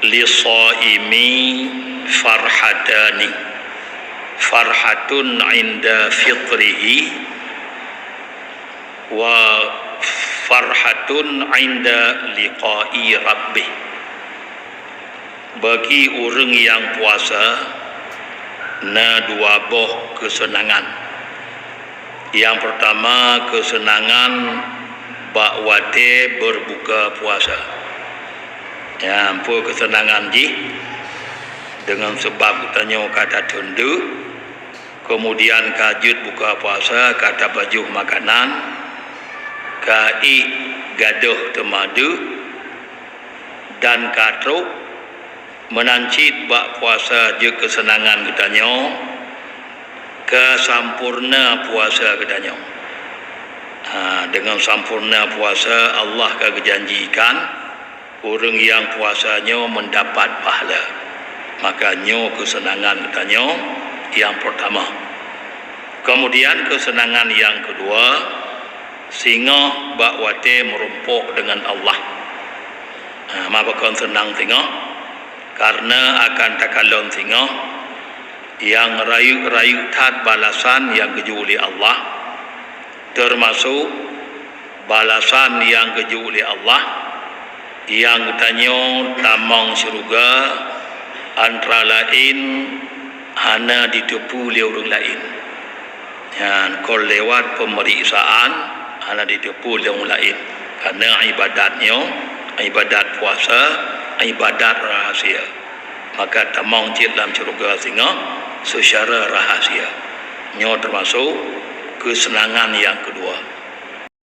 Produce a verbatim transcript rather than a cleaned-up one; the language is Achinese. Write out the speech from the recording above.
Lisaimi farhatani, farhatun inda fitrihi, wa farhatun inda liqa'i rabbih. Bagi ureuëng nyang puasa, na dua boh keuseunangan. Nyang peurtama, keuseunangan bak watée beureubuka puasa. Nyan peue keuseunangan jih? Deungon sabab geutanyoe ka tateundeuk, keumudian ka jeuet buka puasa, ka tapajoh makanan, ka ék gadôh teuma deuk, dan ka trok. Meunan cit bak puasa jeuet keuseunangan geutanyoe, ka sampoereuna puasa geutanyoe. Ha, deungon sampoereuna puasa, Allah ka geujanjikan ureuëng nyang puasa nyoe meundapat pahala. Maka nyoe keuseunangan geutanyoe nyang peurtama. Keumudian keuseunangan nyang keudua, singoh bak watée meurumpok deungon Allah. Ha, ma pakon seunang singoh? Kareuna akan takalon singoh nyang rayeuk-rayeuk that balasan nyang geujok lé Allah, teumasok balasan nyang geujok lé Allah nyang geutanyoe tamong syeuruga antara laén hana jiteupeue lé ureuëng laén. Nyan kon lewat peumeriksaan hana jiteupeue lé ureuëng laén, kareuna ibadat nyoe, ibadat puasa, ibadat rahasia. Maka tamong cit lam syeuruga singoh seucara rahasia. Nyoe teumasok keuseunangan nyang keudua.